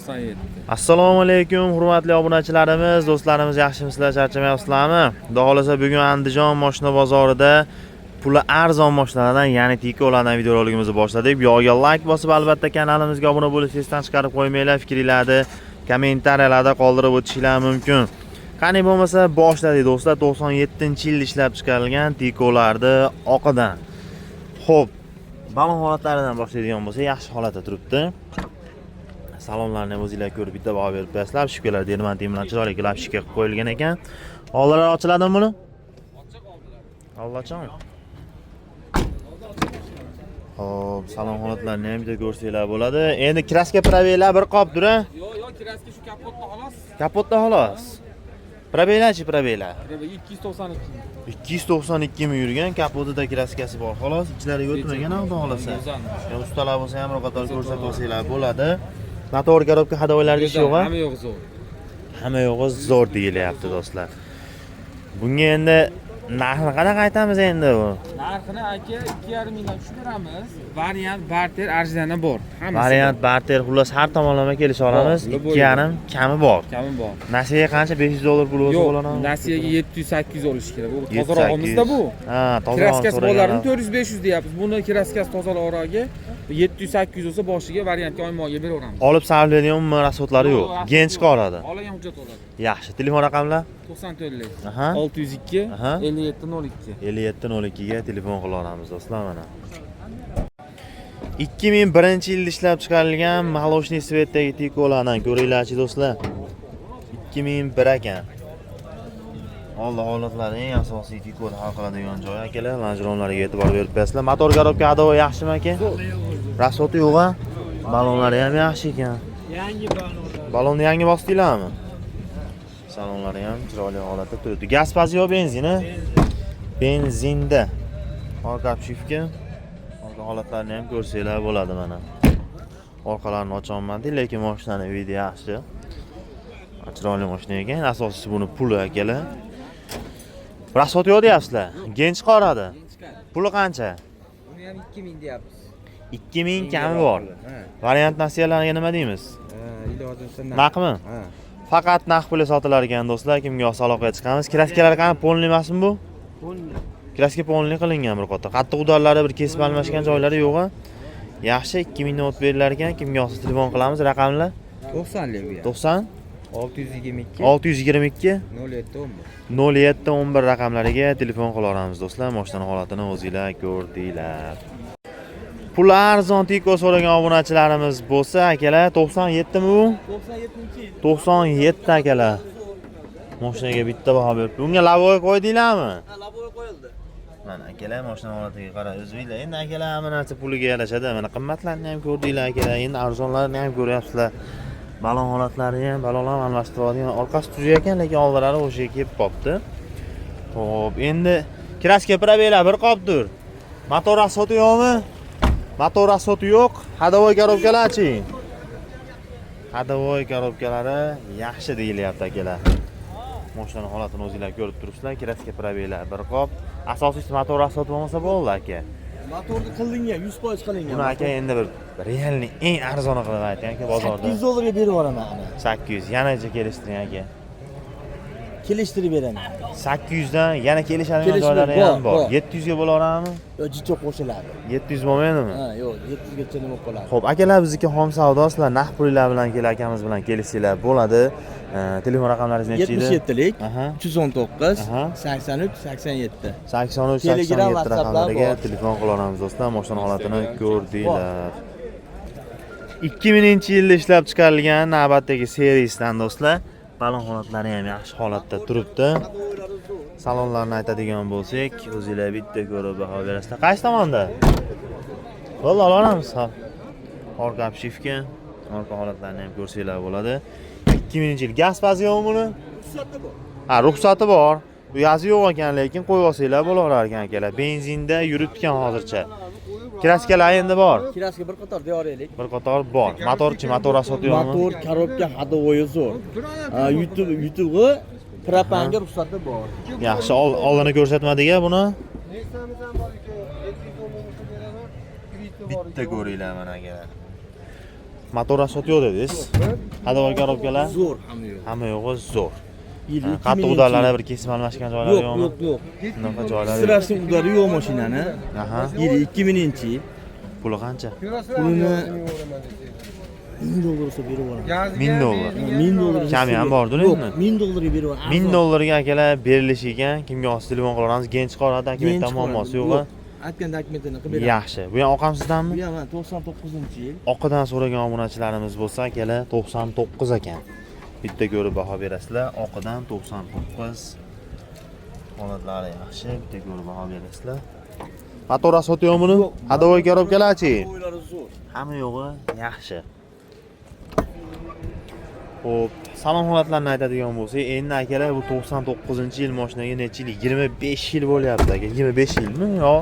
97. Assalomu alaykum, hurmatli obunachilarimiz, do'stlarimiz, yaxshimisizlar, charchamayapsizlarmi? Xudo xohlasa, bugun Andijon moshina bozorida puli arzon mashinalardan, ya'ni Ticolardan videorolikimizni boshladik. Bu yog'iga like bosib, albatta kanalimizga obuna bo'lishni esdan chiqarib qo'ymanglar, fikringlarni kommentariyalarda qoldirib o'tishinglar mumkin. Qani bo'lmasa boshladik, do'stlar, 97-yil ishlab chiqarilgan Ticolarni oqidan. Xo'p, balon holatlaridan boshlaydigan bo'lsak, yaxshi holatda turibdi. Salonlarni ham o'zinglar ko'rib, bitta baho berib qo'yasizlar. Обшивка lar дермантин bilan chiroyli qilib обшивка qilib qo'yilgan ekan. Oldilari ochiladimi buni? Oldi ochaman. Xo'p, salon holatlarini ham bitta ko'rsanglar bo'ladi. Endi краска, пробег lar bir qopdir, a? Yo'q, краска shu kapotda, xolos. Kapotda xolos. Пробег larchi, пробег lar? 292. 292 ming yurgan, kapotida краска si bor. Xolos, ichlariga o'tmagan, xudo xohlasa. Go'zal. Ya ustalar bo'lsa ham bir qator ko'rsatib olsanglar bo'ladi. Motor, коробка, ходовой larda ish yo'q, a? Hamma yo'q, zo'r. Hamma yo'g'i zo'r deyilyapti, do'stlar. Bunga endi narxini qanaqa aytamiz endi bu? Narxini, aka, 2,5 mingdan tushib beramiz. Variant, barter, arjana bor. Hammasi. Variant, barter, xullas, har tomonlama kelisha olamiz. Bor, 2,5 kami bor. Kami bor. Nasiyaga qancha, 500 dollar pul bo'lsa Yo'q, bo'ladimi? nasiyaga 700-800 olish kerak. Bu 700, tozarog'imizda bu. Ha, tozarog'ini Краска si so'raganlar. bolarini 400-500 deyapmiz. Buni краска si tozalorog'i 700-800 bo'lsa, boshiga variantga oymoqga beraveramiz. Olib sarflaydigan umuman расход lari yo'q. Yo'q, Gen chiqaradi. Olgan hujjat oladi. Yaxshi. Telefon raqamlar? 94 602 57 02. 57 02 ga telefon qila olamiz, do'stlar, mana. 2001-yilda ishlab chiqarilgan молочный цвет dagi Ticolardan ko'ringlarchi, do'stlar. 2001 ekan. Oldi holatlari eng asosiy Ticoda hal qiladigan joyi, akalar, lonjeronlarga e'tibor berib qo'yasizlar. Motor, коробка, ходовой yaxshimi, aka? Расход i yo'q a? Balonlari ham yaxshi ekan. Yangi balonlar. Balonni yangi bosdinglarmi? Salonlari ham chiroyli holatda turibdi. Gaz pazi yo'q, benzin, a? Benzinda. Orqa обшивка. Orqa holatlarini ham ko'rsanglar bo'ladi mana. Orqalarini ocholmadik, lekin mashinani вид i yaxshi. Chiroyli mashina ekan. Asosiysi buni puli, akalar. Расход yo'q deyapsizlar. Gen chiqaradi. Puli qancha? Uni ham 2000 deyapmiz. 2000 kami bor. Ha. Variant nasiyalarga nima deymiz? Ha, iloji bo'lsa naqd. Naqmi? Ha. Faqat naqd pulga sotilar ekan, do'stlar. Kimga yoqsa, aloqaga chiqamiz. Краска lar qani, полный emasmi bu? Краска полный qilingan bir qator. Qattiq удар lari, bir kesib almashgan joylari yo'q a? Yaxshi, 2000 not berilar ekan. Kimga yoqsa, telefon qilamiz. Raqamlar? 90 lik bu ham. 90 622 622 07 11. 07 11 raqamlariga telefon qila olamiz, do'stlar. Mashina holatini o'zinglar ko'rdinglar. Pul arzon Tico so'ragan obunachilarimiz bo'lsa, akalar, 97 mi bu? 97-yil. 97, akalar. Mashinaga bitta baho beribdi. Bunga лобовой qo'ydinglarmi? Ha, лобовой qo'yildi. Mana, akalar, mashina holatiga qarab o'zinglar. Endi, akalar, hamma narsa puliga yarashadi. Mana qimmatlarni ham ko'rdinglar, akalar. Endi arzonlarini ham ko'ryapsizlar. Balon holatlari ham, balon ham almashtiradigan. Orqasi tuzuk ekan, lekin oldilari o'sha kelib qolibdi. Xo'p, endi краска, пробег lar bir qopdir. Motor расход i yo'qmi? Motor расход i yo'q. Ходовой, коробка larchi? Ходовой, коробка lari yaxshi deyilyapti, akalar. Mashinani holatini o'zinglar ko'rib turibsizlar. Краска, пробег lar bir qop. Asosiysi motor расход i bo'lmasa bo'ldi, aka. Motorni qilingan, 100% qilingan. Buni, aka, endi bir реальный eng arzoni qilib ayting, aka, bozorda. 800 dollarga berib yuboraman ana. 800 yanacha kelishtiring, aka. Kelishtirib beraman. 800 dan yana kelishadigan Kelishma joylari bor, ham bor. Bor. 700 ga bo'laveradimi? Yo, jicha qo'shiladi. 700 bo'lmaydimi? Ha, yo'q, 700 gacha nima bo'lib qoladi. Xo'p, akalar, bizniki xom savdo, sizlar naqd pulinglar bilan kelib akamiz bilan kelishsanglar bo'ladi. Telefon raqamlaringiz necha edi? 77lik 319 83 87. 83 Telegram, 87 WhatsApplar raqamlariga bor. Telefon qilaveramiz, do'stlar. Mashina holatini ko'rdinglar. 2000-yilda ishlab chiqarilgan navbatdagi servisdan, do'stlar. Balon holatlari ham yaxshi holatda turibdi. Salonlarni aytadigan bo'lsak, o'zinglar bitta ko'rib baho berasizlar. Qaysi tomonda? Bo'ldi, olaveramiz. Ha. Orqa обшивка, orqa holatlarini ham ko'rsanglar bo'ladi. 2000-yil. Gaz pazi yo'qmi buni? Ruxsati bor. Ha, ruxsati bor. Bu gazi yo'q ekan, lekin qo'yib olsanglar bo'laverar ekan, akalar. Benzinda yuribdi hozircha. Краска lar endi bor. Краска bir qator diyoraylik. Bir qator bor. Motorchi, motor расход i yo'qmi? Motor, коробка, ходовой zo'r. Ha, YouTube, YouTube'ga propanga ruxsati bor. Yaxshi, oldini ko'rsatmadik a buni. Bitta ko'ringlar mana, akalar. Motor расход yo'q dedingiz. Ходовой коробка lar Zo'r hamma yo'q. Hamma yo'g'i zo'r. Yili Qattiq 2000 удар lari, bir kesim almashgan joylari Yo'q, yo'qmi? yo'q, yo'q. Unaqa joylari yo'q. Страшный удар i yo'q mashinani. Yili 2000-yil. Puli qancha? Pulini 1000 dollar bo'lsa berib yuboraman. 1000 dollar. 1000 dollar. Kami ham bordir Yo'q, endi. 1000 dollarga berib yuboraman. 1000 dollarga akalar berilishi ekan. Kimga olsa telefon qilaveramiz. Gen chiqaradi, dokumentdan muammosi yo'q. A? Aytgan dokumentini qilib beraman. Yaxshi. Bu ham oqamsizdanmi? Bu ham mana 99-yil. Oqidan so'ragan obunachilarimiz bo'lsa, akalar, 99 ekan. Bitta ko'rib baho berasizlar. Oqidan 99. Holatlari yaxshi, bitta ko'rib baho berasizlar. Motor расход yo'qmi buni? Ходовой коробка larchi? O'ylari zo'r. Hamma yo'g'i yaxshi. Xo'p, salon holatlarini aytadigan bo'lsak, endi akalar, bu 99-yil mashinaga necha yil? 25 yil bo'lyapti aka. 25 yilmi? Yo,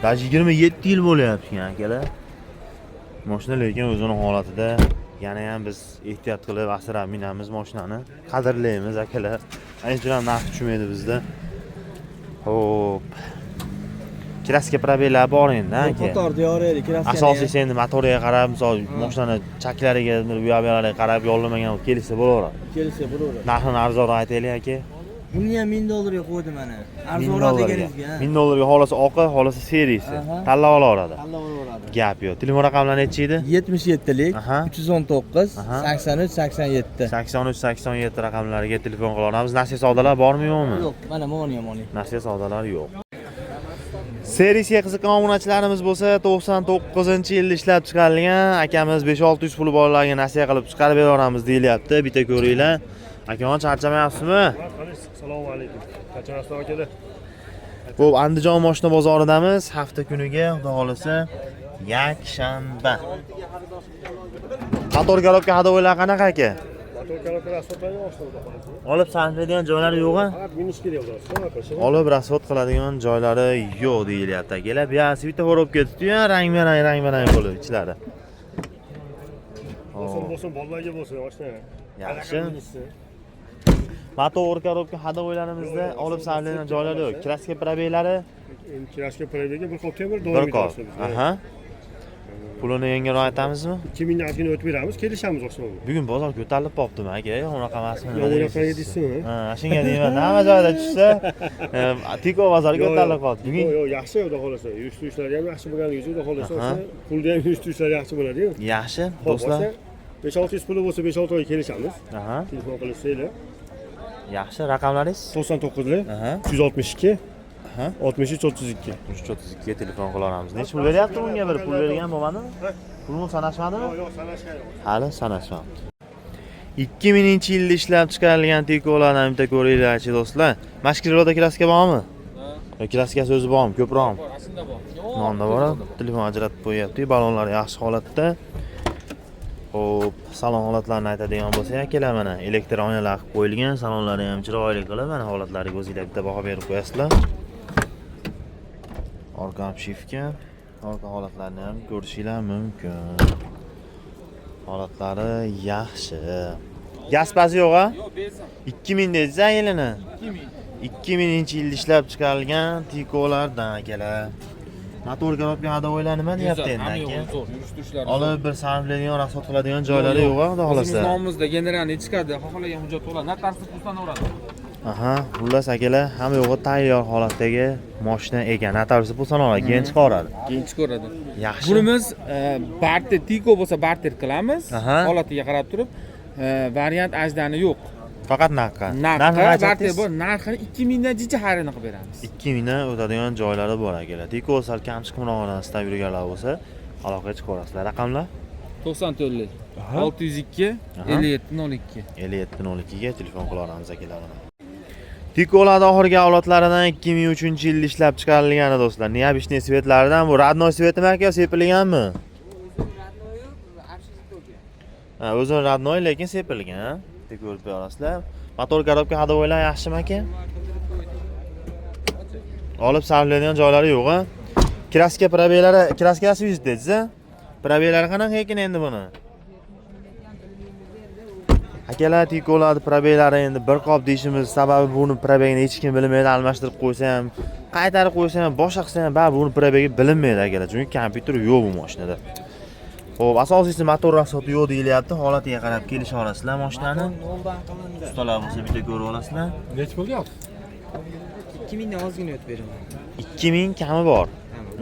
даже 27 yil bo'lyapti ekan akalar. Mashina lekin o'zini holatida, yana ham biz ehtiyot qilib asrab minamiz mashinani, qadrlaymiz akalar. Ana uchun ham narx tushmaydi bizda. Xo'p. Краска пробег lar bor endi aka. Motor diyoraylik, краска. Asosiysi endi motoriga qarab, misol, mashinani chaklariga, bu yoq bu yoqlariga qarab yollamagan kelishsa bo'laveradi. Kelsa bo'laveradi. Narxini arzonroq aytaylik aka. Buni ham 1000 dollarga qo'ydim mana. 1000 Arzonroq dollarga. deganingizga. 1000 dollarga xohlasa oqi, xohlasa серый si. Tanlab olaveradi. Tanlab olaveradi. Gap yo'q. Telefon raqamlari nechi edi? 77lik 319 Aha. 83 87. 83 87 raqamlariga telefon qila olamiz. Nasiya savdolar bormi, yo'qmi? Yo'q, mana moni ham oling. Nasiya savdolar yo'q. Серый siga qiziqqan obunachilarimiz bo'lsa, 99-yilda ishlab chiqarilgan akamiz 5-600 puli borlarga nasiya qilib chiqarib beraveramiz deyilyapti. Bitta ko'ringlar. Akajon, charchamayapsizmi? Assalomu alaykum. Qachon akalar? Xo'p, Andijon moshina bozoridamiz. Hafta kuniga, xudo xolasa, yakshanba. Motor коробка ходовой lar qanaqa aka? Motor коробка расход lari oshdi, xudo xolasa. Olib sarflaydigan joylari yo'q a? Faqat minish kerak bo'ladi. Olib расход qiladigan joylari yo'q deyilyapti akalar. Bu yoqsi bitta коробка tutdi-yu, rangma-rang, rangma-rang bo'lib ichlari. Bo'lsin, bo'lsin, bolalarga bo'lsin, oshna. Yaxshi. Motor коробка ходовой larimizda olib sarflaydigan joylari yo'q. Краска пробег lari Endi краска пробег ga bir qop temir bir doimiy qop. Aha. Pulini yengilroq aytamizmi? 2000 dan ozgina o'tib beramiz, kelishamiz oshna. Bugun bozor ko'tarilib qolibdimi aka? Unaqa emasmi? Yo'q, unaqa deysizmi? Ha, shunga deyman. Hamma joyda tushsa, Tiko bozori ko'tarilib qoldi. Bugun Yo'q, yo'q, yaxshi, xudo xolasa. Yurish turishlari ham yaxshi bo'lganligi uchun, xudo xolasa, pulda ham yurish turishlari yaxshi bo'ladi-yu. Yaxshi, Xo'p, do'stlar. oshna, 5-600 puli bo'lsa, 5-6 oy kelishamiz. Telefon qilsanglar. Yaxshi, raqamlaringiz? 99lik 362 63 32. 332 ga telefon qila olamiz. Necha pul beryapti bunga bir pul bergan bo'lmadimi? Pulni sanashmadimi? Yo'q, yo'q, sanashgan yo'q. Hali sanashmabdi. 2000-yilda ishlab chiqarilgan Tikolardan bitta ko'ringlarchi, do'stlar. Mashkirlarda краска bormi? Yo, краска si o'zi bormi? Ko'proqmi? Bor, aslida bor. Nonda bor. Telefon ajratib qo'yyapti. Balonlar yaxshi holatda. Xo'p, salon holatlarini aytadigan bo'lsak, akalar, mana elektr oynalar qilib qo'yilgan, salonlari ham chiroyli qilib, mana holatlariga o'zinglar bitta baho berib qo'yasizlar. Orqa обшивка, orqa holatlarini ham ko'rishinglar mumkin. Holatlari yaxshi. Gaz pasi yo'q a? Yo'q, bersin. 2000 dedingiz a yilini? 2000. 2000-yilda ishlab chiqarilgan Tikolardan akalar. Motor коробка ходовой lar nima deyapti endi Hamma aka? yo'q, zo'r, yurish turishlari. Olib bir sarflaydigan, расход qiladigan joylari yo'q a, xudo O'zimiz xohlasa. nomimizda generalniy chiqadi. Xohlagan hujjat to'la. Notariusni puldan Aha, xullas akalar, hamma yo'g'i tayyor holatdagi mashina ekan. Notariusni pul sanaladi, keyin chiqaradi. Keyin chiqaradi. Yaxshi. Bunimiz barter Tiko bo'lsa barter qilamiz. Holatiga qarab turib, variant ajdani yo'q. Faqat narxqa. Narxi Narxi barter qancha? bor, narxini 2000 dan jicha xaridini qilib beramiz. 2000 dan o'tadigan joylari bor akalar. Tiko sal kam chiqimroqdan istab yurganlar bo'lsa, aloqaga chiqaverasizlar. Raqamlar 94 602 57 02. 5702 ga telefon qila olamiz akalar mana. Tikolarni oxirgi avlodlaridan 2003-yilda ishlab chiqarilgani do'stlar. Необычный цвет laridan bu родной цвет imi aka, sepilganmi? Ha, o'zini родной, lekin sepilgan. Bitta ko'rib ko'rasizlar. Motor коробка ходовой lar yaxshimi aka? Olib sarflaydigan joylari yo'q a? Краска пробег lari, краска si 100 dedingiz a? Пробег lari qanaqa ekan endi buni? Akalar, Tikolarni пробег lari endi bir qop deyishimiz sababi buni пробег ini hech kim bilmaydi, almashtirib qo'ysa ham, qaytarib qo'ysa ham, boshqa qilsa ham, baribir buni пробег i bilinmaydi akalar, chunki kompyuter yo'q bu mashinada. Xo'p, asosiysi motor расход i yo'q deyilyapti. Holatiga qarab kelisha olasizlar mashinani. Noldan qilindi. Ustalar bo'lsa bitta ko'rib olasizlar. Nechi pulga? 2000 dan ozgina o'tib beraman. 2000 kami bor.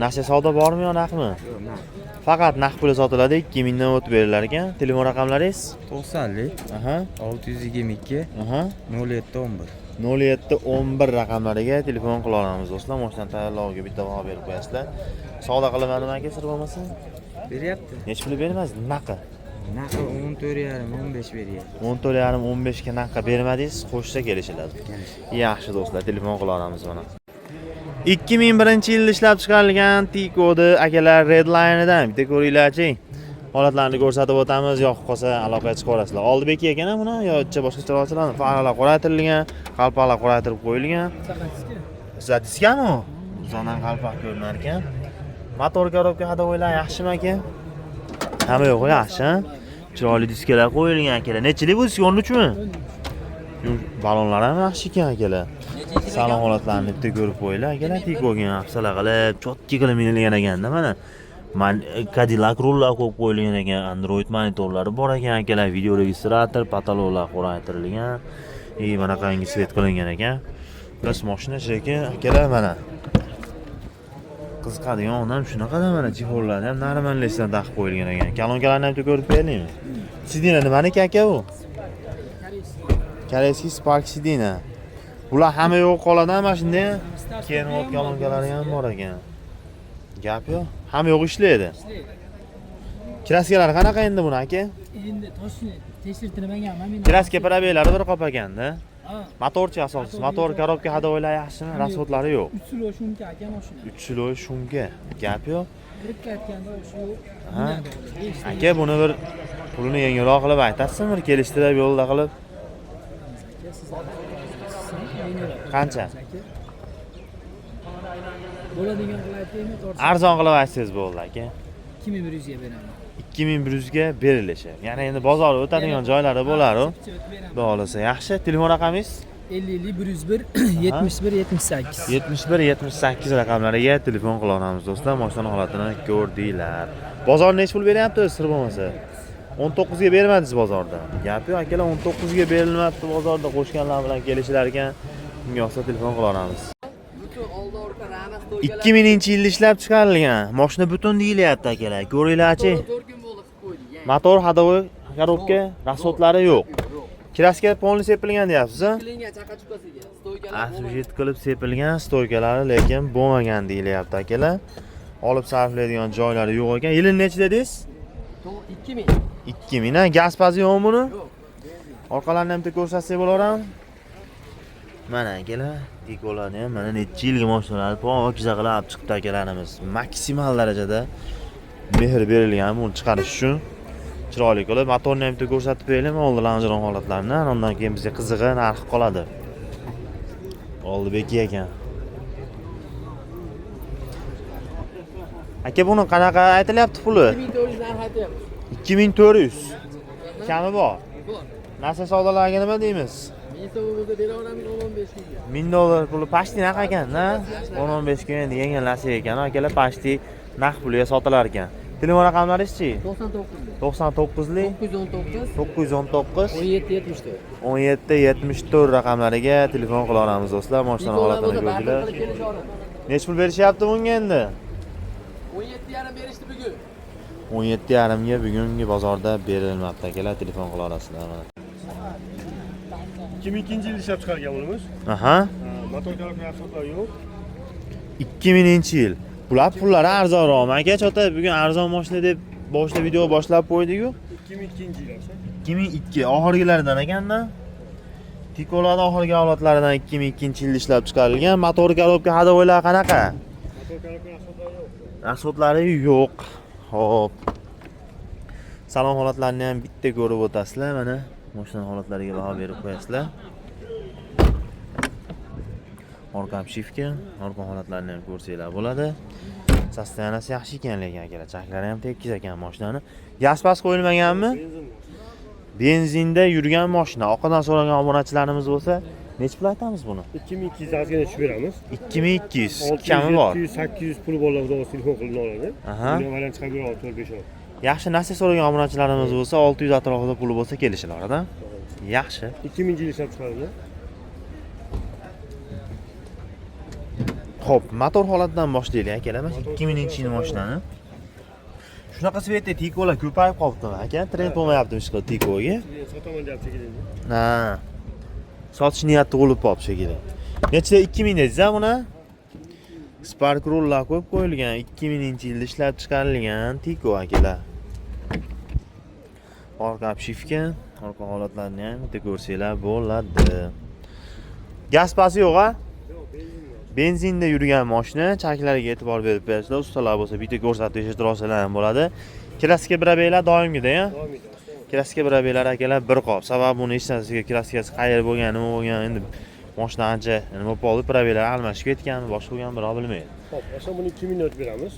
Nasiya savdo bormi yo naqdmi? Yo'q, naqd. Faqat naqd puli sotiladi, 2000 dan o'tib berilar ekan. Telefon raqamlaringiz? 90lik 622 07 11. 07 11 raqamlariga telefon qila olamiz do'stlar. Mashina tayyorloviga bitta baho berib qo'yasizlar. Savdo qilamanmi aka, sir bo'lmasa? Beryapti. Nechi puli bermaz? Naqi. Naqi 14,5 15 beryapti. 14,5 15 ga naqqa bermadingiz, qo'shsa kelishiladi. Yaxshi do'stlar, telefon qila olamiz mana. 2001-yilda ishlab chiqarilgan Tico'ni akalar Redline'idan bitta ko'ringlarchi. Holatlarni ko'rsatib o'tamiz, yoqib qolsa aloqaga chiqaverasizlar. Oldi beki ekan buni yo ichi boshqa chiroqchilarni faralar qoraytirilgan, qalpoqlar qoraytirib qo'yilgan. Zatiskami? Uzoqdan qalpoq ko'rinar ekan. Motor korobka ходовойlar yaxshimi aka? Hamma yo'q, yaxshi. Chiroyli diskalar qo'yilgan akalar. Nechilik bu diska? 13 mi? Balonlar ham yaxshi ekan akalar. Salon holatlarini bitta ko'rib qo'yinglar akalar. Tico'ga hafsala qilib, чётко qilib minilgan ekanda mana. Man Cadillac rullar qo'yib qo'yilgan ekan, Android monitorlari bor ekan akalar, video registrator, потолок lar qoraytirilgan. И mana qangi свет qilingan ekan. Plus mashina lekin akalar mana. Qiziqadigan odam shunaqada mana чехол larni ham нормальный sidan taqib qo'yilgan ekan. Kolonkalarni ham bitta ko'rib beraylikmi? Сиденье nimaniki aka bu? Корейский Spark сиденье. Bular hamma yo'q qoladi mana shunday. Kenwood kolonkalari ham bor ekan. Gap yo'q. Hamma yo'q ishlaydi. Краска lari qanaqa endi buni aka? Endi toshni tekshirtirmaganman men. Краска пробег lari bir qop ekanda. Ha. Motorchi asosiysi. Motor korobka ходовой lar yaxshimi? Расход lari yo'q. 3 слой шумка aka mashina. 3 слой шумка. Gap yo'q. Kirib ketganda shu Ha. Aka buni bir pulini yengilroq qilib aytasizmi, bir kelishtirib yo'lda qilib? Qancha? Bo'ladigan qilib aytaymi, tortsa? Arzon qilib aytsangiz bo'ldi aka. 2100 ga beraman. 2100 ga berilishi. Ya'ni endi bozor o'tadigan joylari bo'lar u. Xudo xohlasa yaxshi. Telefon raqamingiz? 50 101 71 78. 71 78 raqamlariga telefon qila olamiz do'stlar. Mashina holatini ko'rdinglar. Bozor nechi pul beryapti o'zi sir bo'lmasa? 19 ga bermadingiz bozorda. Gap yo'q akalar, 19 ga berilmabdi bozorda, qo'shganlar bilan kelishilar ekan. Unga yoqsa telefon qila olamiz. 2000-yilda ishlab chiqarilgan. Mashina butun deyilyapti akalar. Ko'ringlarchi. Motor, ходовой, korobka, расход lari yo'q. Краска polni sepilgan deyapsiz, a? Qilingan chaqa-chuqasiga. Стойка lar Asujit qilib sepilgan, стойка lari lekin bo'lmagan deyilyapti akalar. Olib sarflaydigan joylari yo'q ekan. Yili nechi dedingiz? 2000. 2000 ha, gaz pazi yo'qmi buni? Orqalarini ham bitta ko'rsatsak bo'laverami? Mana akalar, Tico'larni ham mana necha yilgi mashinalar pokiza qilib olib chiqibdi akalarimiz. Maksimal darajada mehr berilgan buni chiqarish uchun. Chiroyli qilib motorni ham bitta ko'rsatib beraylik, oldi lanjiron holatlarini. Undan keyin bizga qizig'i narxi qoladi. Oldi beki ekan. Aka buni qanaqa aytilyapti puli? 2400 narx aytyapmiz. 2400. Kami bor. Bor. Narsa savdolarga nima deymiz? 1000 so'm bo'lsa bera olamiz 10-15 kunga. 1000 dollar puli почти naq ekan-da. 10-15 kun endi yengil narsa ekan. Akalar почти naq puliga sotilar ekan. Telefon raqamlaringizchi? 99 99lik 919 919 17 74. 17 74 raqamlariga telefon qila olamiz do'stlar. Mashina holatini ko'rdinglar. Necha pul berishyapti bunga endi? 17,5 berishdi bugun. 17,5 ga bugungi bozorda berilmabdi akalar, telefon qila olasizlar mana. 2002 yilda ishlab chiqargan bunimiz. Aha. Motor korobka расход lari yo'q. 2000-yil. Bular pullari arzonroqmi aka? Chota bugun arzon mashina deb boshida video boshlab qo'ydik-ku. 2002 yil aka. 2002 oxirgilaridan ekanda. Tico'larning oxirgi avlodlaridan 2002-yilda ishlab chiqarilgan. Motor korobka ходовой lar qanaqa? Motor korobka расход lari yo'q. Расход lari yo'q. Xo'p. Salon holatlarini ham bitta ko'rib o'tasizlar mana. Mashina holatlariga baho berib qo'yasizlar. Orqa обшивка, orqa holatlarini ham ko'rsanglar bo'ladi. Состояние si yaxshi ekan lekin akalar, chaklari ham tekis ekan mashinani. Gaz pas qo'yilmaganmi? Benzinda yurgan mashina. Orqadan so'ragan obunachilarimiz bo'lsa, necha pul aytamiz buni? 2200 ozgina tushib beramiz. 2200 kami bor. 600 700 800 puli borlar xudo xohlasa telefon qilib oladi. Aha. Buni variant chiqarib beramiz 4-5 oy. Yaxshi, nasiya so'ragan obunachilarimiz bo'lsa, 600 atrofida puli bo'lsa kelishilar-da. Yaxshi. 2000 yil ishlab chiqarilgan. Xo'p, motor holatidan boshlaylik akalar. Mana 2000-yil mashinani. Shunaqa svetda Tico'lar ko'payib qolibdi aka. Trend bo'lmayapti shu Tico'ga. Sotaman deyapti shekilli. Ha. Sotish niyati tug'ilib qolibdi shekilli. Nechida 2000 dedingiz a buni? Spark rullar qo'yib qo'yilgan 2000-yilda ishlab chiqarilgan Tico akalar. Orqa обшивка, orqa holatlarini ham bitta ko'rsanglar bo'ladi. Gaz pasi yo'q a? Benzinda yurgan mashina, chaklariga e'tibor berib qo'yasizlar. Ustalar bo'lsa bitta ko'rsatib eshittira olsalar ham bo'ladi. Kraska birabeylar doimgida, a? Kraska birabeylar akalar bir qop. Sababi buni hech narsaga kraskasi qayer bo'lgan, nima bo'lgan, endi mashina ancha nima bo'lib qoldi, birabeylar almashib ketganmi, boshqa bo'lganmi birov bilmaydi. Xo'p, o'sha buni 2000 o'tib beramiz.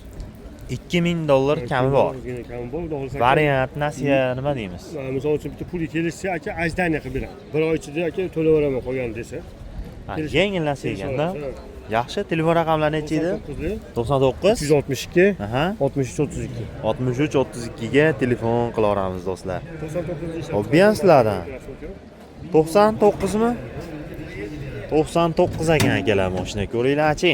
$2000 kami bor. Ozgina kami bor. Xudo xohlasa. Variant, nasiya nima deymiz? Misol uchun bitta pulga kelishsa aka ajdaniya qilib beramiz. Bir oy ichida aka to'layveraman qolgan desa. Ha, yengil nasiya ekanda. Yaxshi, telefon raqamlari necha edi? 99 362 Aha. 63 32. 63 32 ga telefon qila olamiz do'stlar. 99 ishlab. Hop, bu ham sizlardan. 99 mi? 99 ekan akalar mashina ko'ringlarchi.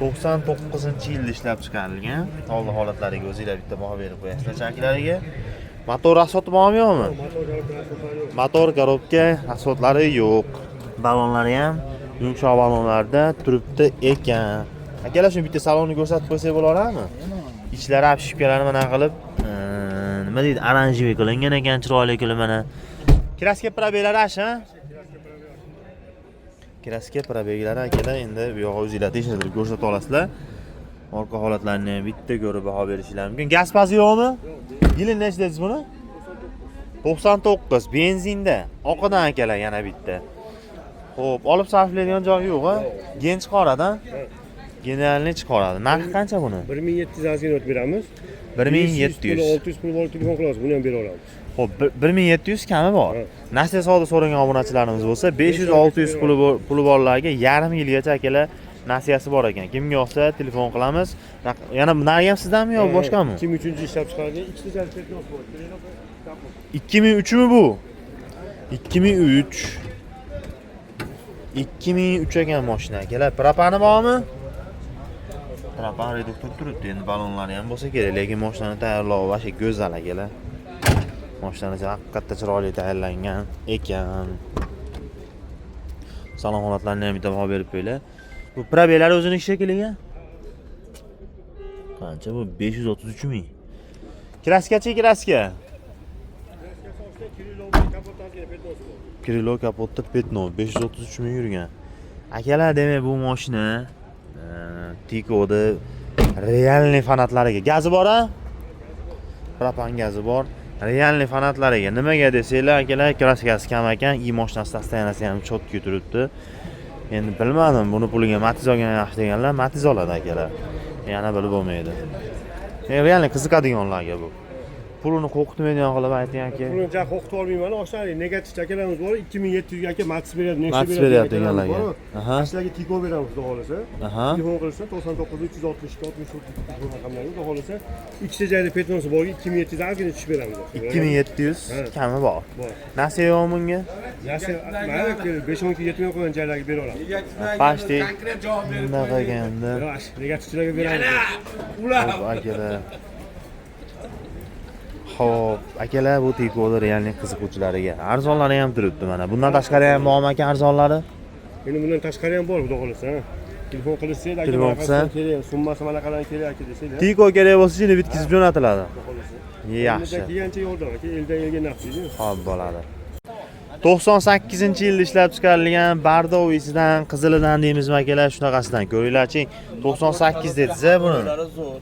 99-yilda ishlab chiqarilgan. Oldi holatlariga o'zinglar bitta baho berib qo'yasizlar chaklariga. Motor rasxoti bormi yo'qmi? Motor korobka rasxotlari yo'q. Balonlari ham yumshoq balonlarda turibdi ekan. Akalar, shuni bitta salonni ko'rsatib qo'ysak bo'laverami? Ichlari обшивкалari mana qilib, nima deydi, oranjevый qilingan ekan, chiroyli qilib mana. Kraska probelari ash, ha? Kraska probelari akalar, endi bu yog'i o'zinglar tekshirib ko'rsata olasizlar. Orqa holatlarini ham bitta ko'rib baho berishinglar mumkin. Gaz pazi yo'qmi? Yili necha dedingiz buni? 99 benzinda. Oqidan akalar yana bitta. Xo'p, olib sarflaydigan joyi yo'q, ha? Gen chiqaradi, ha? Generalni chiqaradi. Narxi qancha buni? 1700 ozgina o'tib beramiz. 1700. 600 pul bor telefon qilamiz, buni ham bera olamiz. Xo'p, 1700 kami bor. Ha. Nasiya savdo so'ragan obunachilarimiz bo'lsa, 500-600 puli borlarga yarim yilgacha akalar nasiyasi bor ekan. Kimga yoqsa telefon qilamiz. Yana narxi ham sizdanmi yo boshqami? 2003 ishlab chiqarilgan, ikkita jarib bor. 2003 mi bu? 2003. 2003 ekan mashina akalar. Propani bormi? Propan reduktor turibdi, endi balonlari ham bo'lsa kerak, lekin mashinani tayyorlovi вообще go'zal akalar. Mashinani haqiqatda chiroyli tayyorlangan ekan. Salon holatlarini ham bitta baho berib qo'yinglar. Bu probelari o'ziniki shekilli. Qancha bu? 533 ming. Kraskachi, kraska. Krilo kapotda пятно 533 ming yurgan. Akalar, demak bu mashina Tico'da реальный fanatlariga gazi bor a? Propan gazi bor. Реальный fanatlariga nimaga desanglar, akalar, kraskasi kam ekan, и mashinasi состояние si ham чётко turibdi. Endi bilmadim, buni puliga Matiz olgan yaxshi deganlar Matiz oladi akalar. Yana bilib bo'lmaydi. Реальный qiziqadiganlarga bu. Pulini qo'rqitmaydigan qilib ayting aka. Pulini ja qo'rqitib olmayman, oshna negativ akalarimiz bor, 2700 ga aka Matiz beradi, Nexia Matiz beryapti deganlarga. Aha. Shularga Tico beramiz xudo xohlasa. Aha. Telefon qilishsa 99 362 63 32 raqamlarga xudo xohlasa ikkita joyda пятно si bor, 2700 ozgina tushib beramiz. 2700 Ha. kami bor. Bor. Nasiya yo'qmi bunga? Nasiya mayli 5-10 kun yetmay qolgan joylarga bera olamiz. Почти. Bunday qilganda. Yo'q, negativchilarga beramiz. Xo'p, akalar. Xo'p, akalar, bu Tico'da реальный qiziquvchilariga. Arzonlari ham turibdi mana. Bundan tashqari ham bormi aka arzonlari? Endi bundan tashqari ham bor xudo xohlasa. Ha. Telefon qilishsa, aka Telefon qilsa? kerak, summasi mana qanaqa kerak aka desanglar. Tico kerak bo'lsa, shuni bitkazib jo'natiladi. Xudo xohlasa. Yaxshi. Eldan kelgancha yordam aka, eldan elga naf deydi. Xo'p, bo'ladi. 98-yilda ishlab chiqarilgan бордовый sidan, qizilidan deymizmi akalar, shunaqasidan ko'ringlarchi. 98 dedingiz buni. Zo'r.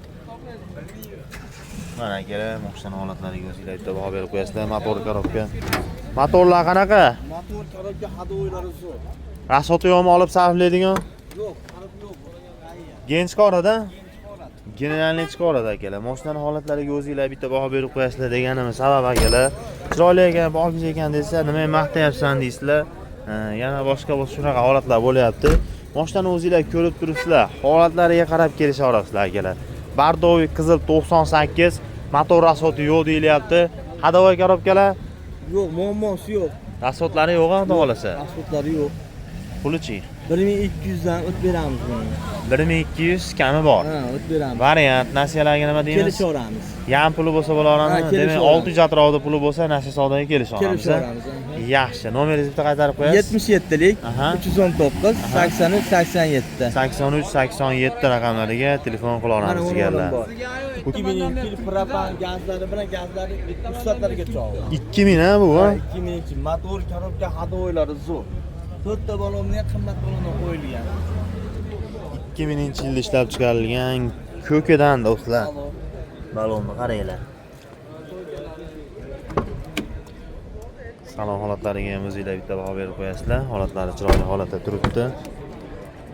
Mana akalar, mashina holatlariga o'zinglar bitta baho berib qo'yasizlar. Motor korobka. Motorlar qanaqa? Motor korobka ходовой lari zo'r. Расход i yo'qmi olib sarflaydigan? Yo'q, qarab yo'q. Gen chiqaradi? Generalniy chiqaradi akalar. Mashinani holatlariga o'zinglar bitta baho berib qo'yasizlar deganimiz sabab akalar. Chiroyli ekan, pokiz ekan desa, nima maqtayapsan deysizlar. Yana boshqa bo'lsa shunaqa holatlar bo'lyapti. Mashinani o'zinglar ko'rib turibsizlar. Holatlariga qarab kelisha olasizlar akalar. Бордовый qizil 98 Motor rasxodi yo'q deyilyapti. Ходовой korobkalar Yo'q, muammosi yo'q. Rasxodlari yo'q, xudo xolasa. Rasxodlari yo'q. Pulichi? 1200 dan o't beramiz buni. 1200 kami bor. Ha, o't beramiz. Variant nasiyalarga nima deymiz? Kelishaveramiz. Yan puli bo'lsa bo'laveradimi? Ha, Demak, kelishaveramiz. 600 atrofida puli bo'lsa, nasiya savdoga kelisha olamiz. Kelishaveramiz. Aha. Yaxshi. Nomeringizni bitta qaytarib qo'yasiz. 77lik Aha. 319 83 87. 83 87 raqamlariga telefon qila Mana olamiz uni jigarlar. bor. 2000 yil propan gazlari bilan gazlari ruxsatlariga chog'i. 2000 ha bu? Ha? 2000 motor, korobka, ходовойлari zo'r. To'rtta balonni ham qimmat balondan qo'yilgan. 2000-yilda ishlab chiqarilgan ko'kidan do'stlar. Balonni qaranglar. Salon holatlariga ham o'zinglar bitta baho berib qo'yasizlar. Holatlari chiroyli holatda turibdi.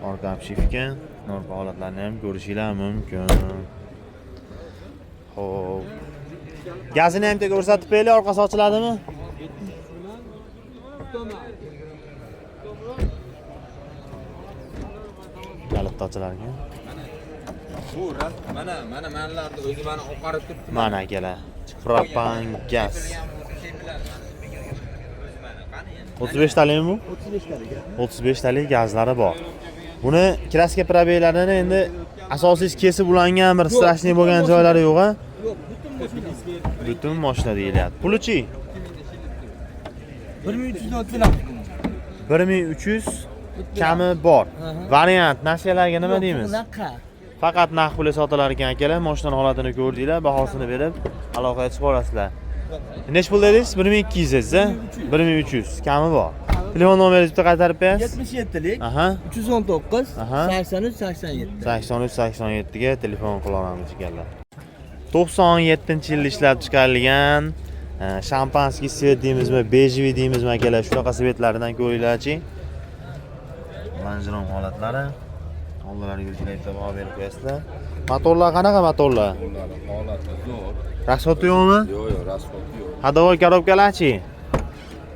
Orqa обшивка, orqa holatlarni ham ko'rishinglar mumkin. Xo'p. Gazini ham bitta ko'rsatib qo'yaylik, orqasi ochiladimi? Kalitda ochilar ekan. Bu mana mana manalarni o'zi mana oqarib turibdi. Mana akalar. Propan gaz. 35 talikmi bu? 35 talik. 35 talik gazlari bor. Buni kraska probeylarini endi asosiysi kesib ulangan bir strashniy bo'lgan joylari yo'q a? Yo'q, butun mashina. Butun mashina deyilyapti. Pulichi? 1300 dan o't beramiz buni. 1300 kami bor. Variant nasiyalarga nima deymiz? Naqa. Faqat naqd pulga sotilar ekan akalar. Mashinaning holatini ko'rdinglar, bahosini berib aloqaga chiqib olasizlar. Nech pul dedingiz? 1200 dedingiz, a? 1300 kami bor. Telefon nomeringizni bitta qaytarib qo'yasiz. 77lik Aha. 319 Aha. 83 87. 83 87 ga telefon qila olamiz ekanlar. 97-yilda ishlab chiqarilgan шампанский цвет deymizmi, бежевый deymizmi akalar, shunaqa цвет laridan ko'ringlarchi. Lanjiron holatlari. Oldilariga o'zinglar bitta baho berib qo'yasizlar. Motorlar qanaqa motorlar? Holati zo'r. Расход i yo'qmi? Yo'q, yo'q, расход yo'q. Ходовой korobkalarchi?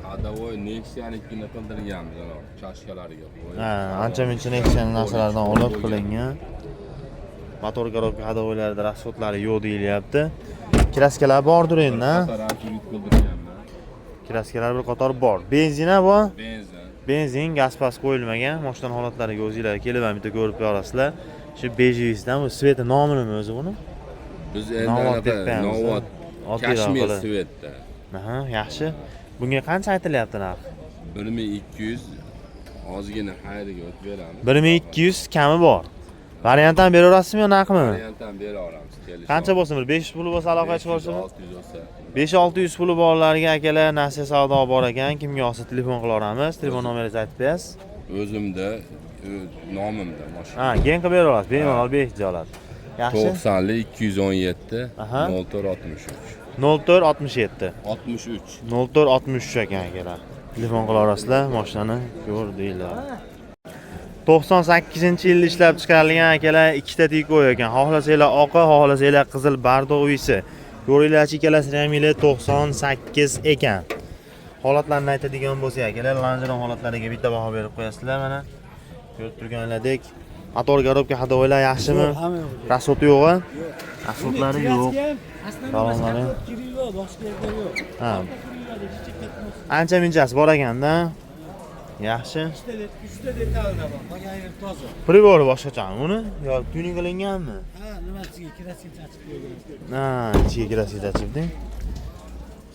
Ходовой Nexia'nikini qildirganmiz, ana chashkalariga qo'yib. Ha, ancha muncha Nexia'ning narsalardan olib qilingan. Motor korobka ходовой larda расход lari yo'q deyilyapti. Kraskalar bordir endi, ha? Qator antivid qildirganman. Kraskalar bir qator bor. Benzin ha bu? Benzin. Benzin, gaz pas qo'yilmagan. Mashina holatlariga o'zinglar kelib ham bitta ko'rib ko'rasizlar. Shu бежевый sidan bu цвет i nomi nima o'zi buni? Biz endi Novot anaqa deb qo'yamiz, Novot Oddiyroq Kashmir qilib. цвет da. Aha, yaxshi. Bunga qancha aytilyapti narx? 1200 ozgina xayriga o'tib beramiz. 1200 kami bor. Variant ham beraverasizmi yo naqdmi? Variant ham bera olamiz. Kelisha Qancha bo'lsin bir 500 puli bo'lsa aloqaga chiqib olishimi? 600 bo'lsa. 5-600 puli borlarga akalar nasiya savdo bor ekan. Kimga olsa telefon qila olamiz. Telefon nomeringizni aytib berasiz. O'zimda, nomimda mashina. Ha, keyin qilib bera olasiz. Bemalol 5 oladi. Yaxshi. 90lik 217 Aha. 04 63. 04 67. 63. 04 63 ekan akalar. Telefon qila olasizlar, mashinani ko'rdinglar. 98-yilda ishlab chiqarilgan akalar ikkita Tico ekan. Xohlasanglar oqi, xohlasanglar qizil бордовый si. Ko'ringlarchi, ikkalasini ham yili 98 ekan. Holatlarini aytadigan bo'lsak, akalar, Langeron holatlariga bitta baho berib qo'yasizlar mana. Ko'rib turganlaridek, motor korobka ходовой lar yaxshimi? Расход i yo'q-a? Расход lari yo'q. Balonlari. Ha. Ancha munchasi bor ekanda. Yaxshi. Uchta detalda bor, qolgan yeri toza. Прибор i boshqachami uni? Yo tuning qilinganmi? Ha, nimasiga kraska achib qo'ygan. Ha, ichiga kraska achibdi.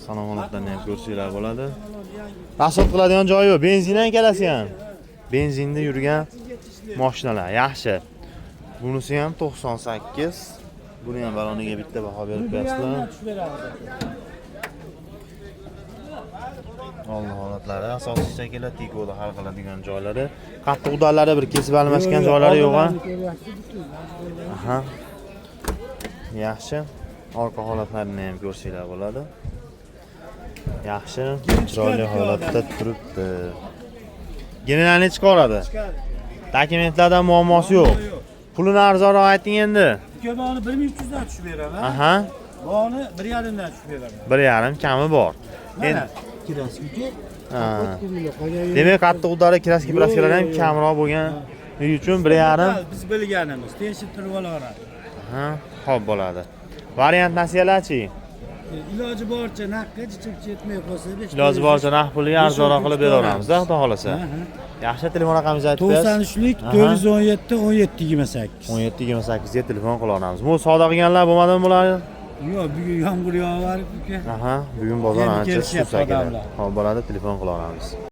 Salon holatlarini ham ko'rsanglar bo'ladi. Расход qiladigan joyi yo'q. Benzin ham ikkalasi ham. Benzinda yurgan mashinalar. Yaxshi. Bunisi ham 98. Buni ham baloniga bitta baho berib qo'yasizlar. Tushib beramiz. Oldi holatlari asosiy shaklda Ticoda hal qiladigan joylari. Qattiq udalari bir kesib almashgan joylari yo'q a? Aha. Yaxshi. Orqa holatlarini ham ko'rsanglar bo'ladi. Yaxshi, chiroyli holatda turibdi. Generalniy chiqaradi. Dokumentlardan muammosi yo'q. Pulini arzonroq ayting endi. Uka, buni 1300 dan tushib beraman. Aha, Buni 1.5 dan tushib beraman. 1.5 kami bor. Mana Endi kraska ha. qolgan yeri. Demak, qattiq udari kraska praskalar ham kamroq bo'lgani uchun 1.5 Biz bilganimiz, tekshirib turib olaveradi. Ha, xo'p bo'ladi. Variant nasiyalarchi? Iloji boricha naqdga jichib yetmay qolsa Iloji boricha naqd pulga arzonroq qilib bera olamiz, xudo xohlasa. Yaxshi, telefon raqamingizni aytib berasiz. 93lik Aha. 417 17 28. 17 28 ga telefon qila olamiz. Bu savdo qilganlar bo'lmadimi bular? Yo'q, bugun yomg'ir yog'ib uka. Aha, bugun bozor Endi ancha kelishyapti sust aka. odamlar. Hop, bo'ladi, telefon qila olamiz.